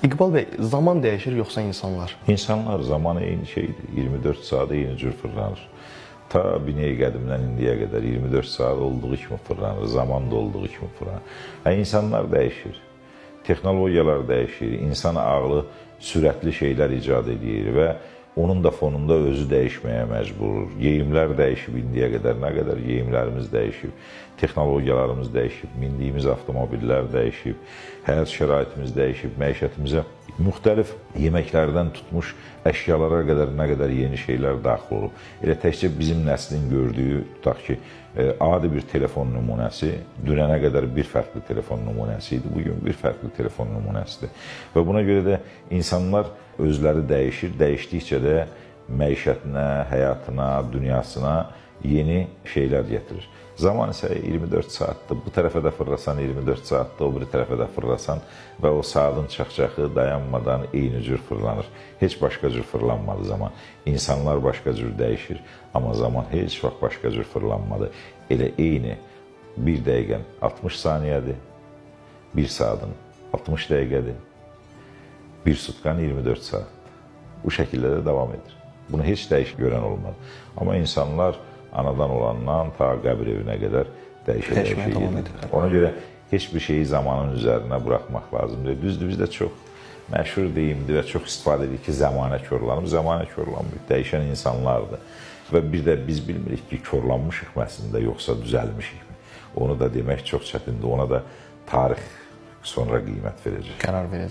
İqbal bəy, zaman dəyişir yoxsa insanlar? İnsanlar, zaman eyni şeydir. 24 saat eyni cür fırlanır. Ta binəyi qədimdən indiyə qədər 24 saat olduğu kimi fırlanır, zaman da olduğu kimi fırlanır. İnsanlar dəyişir, texnologiyalar dəyişir, insan ağlı sürətli şeylər icad edir və onun da fonunda özü dəyişməyə məcbur olur. Geyimlər dəyişib indiyə qədər, nə qədər geyimlərimiz dəyişib, texnologiyalarımız dəyişib, mindiyimiz avtomobillər dəyişib, həyat şəraitimiz dəyişib, məişətimizə müxtəlif yeməklərdən tutmuş əşyalara qədər nə qədər yeni şeylər daxil olub. Elə təkcə bizim nəslin gördüyü, tutaq ki, adi bir telefon nümunəsi dünənə qədər bir fərqli telefon nümunəsi idi, bugün bir fərqli telefon nümunəsidir. Və buna görə də insanlar özləri dəyişir, dəyişdikcə də məişətinə, həyatına, dünyasına yeni şeylər getirir. Zaman isə 24 saatdır. Bu tərəfə də fırlasan 24 saatdır, o biri tərəfə də fırlasan və o saatın çaxçaxı dayanmadan eyni cür fırlanır. Heç başqa cür fırlanmadı zaman. İnsanlar başqa cür dəyişir, amma zaman heç vaxt başqa cür fırlanmadı. Elə eyni bir dəqiqən 60 saniyədir, bir saatın 60 dəqiqədir, bir sutkan 24 saatdır. Bu şəkildə də davam edir. Bunu heç dəyişik görən olmadı. Amma insanlar anadan olandan ta qəbir evinə qədər dəyişə gedir. Ona görə heç bir şeyi zamanın üzərinə buraxmaq lazım deyil. Düzdür, bizdə çox məşhur deyimdir və çox istifadə edirik ki, zəmanə korlanıb. Zəmanə korlanmıyor, dəyişən insanlardır. Və bir də biz bilmirik ki, korlanmışıq mı əslində, yoxsa düzəlmişik mi? Onu da demək çox çətindir. Ona da tarix sonra qiymət verəcək. Qərar verəcək.